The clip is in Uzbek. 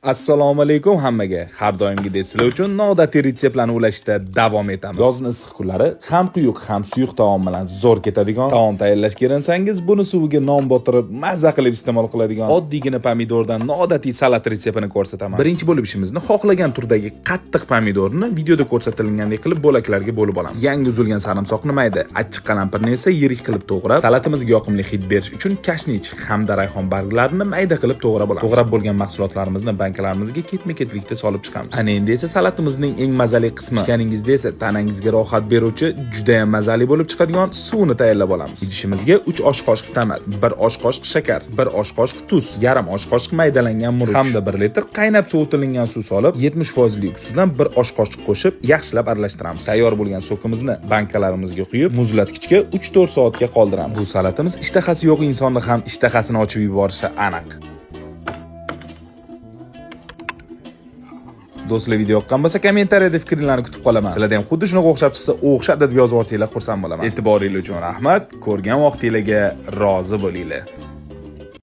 Assalomu alaykum hammaga. Har doimgidek sizlar uchun noodatiy retseptlarni ulashda davom etamiz. Yozning issiq kunlari ham quyuq, ham suyuq taom bilan zo'r ketadigan taom tayyorlashga erinsangiz, buni suviga non botirib, mazza qilib iste'mol qiladigan oddiygina pomidordan noodatiy salat retseptini ko'rsataman. Birinchi bo'lib ishimizni xohlagan turdagi qattiq pomidorni videoda ko'rsatilgandek qilib bo'laklarga bo'lib olamiz. Yangi uzilgan sarimsoqni mayda, achchiq qalampirni esa yirik qilib to'g'rab, salatimizga yoqimli hid berish uchun kashnich hamda rayhon barglarini mayda qilib to'g'rab olamiz. To'g'rab bo'lgan mahsulotlarimizni bankalarimizga ketma-ketlikda solib chiqamiz. Ana endi esa salatimizning eng mazali qismi. Ichganingizda esa tanangizga rohat beruvchi, juda ham mazali bo'lib chiqadigan suvni tayyorlab olamiz. Idishimizga 3 osh qoshiq tomat, 1 osh qoshiq shakar, 1 osh qoshiq tuz, yarim osh qoshiq maydalangan murch hamda 1 litr qaynab sovitilgan suv solib, 70% li uksusdan 1 osh qoshiq qo'shib, yaxshilab aralashtiramiz. Tayyor bo'lgan sokimizni bankalarimizga quyib, muzlatgichga 3-4 soatga qoldiramiz. Bu salatimiz ishtahasi yo'q insonni ham ishtahasini ochib yuborishi aniq. Do'stlar, video yoqqan bo'lsa, kommentariyada fikringlarni kutib qolaman. Sizlarda ham xuddi shunaqa o'xshab chiqsa, o'xshab deb yozib yuborsanglar xursand bo'laman. E'tiboringiz uchun rahmat. Ko'rgan vaqtingizga rozi bo'linglar.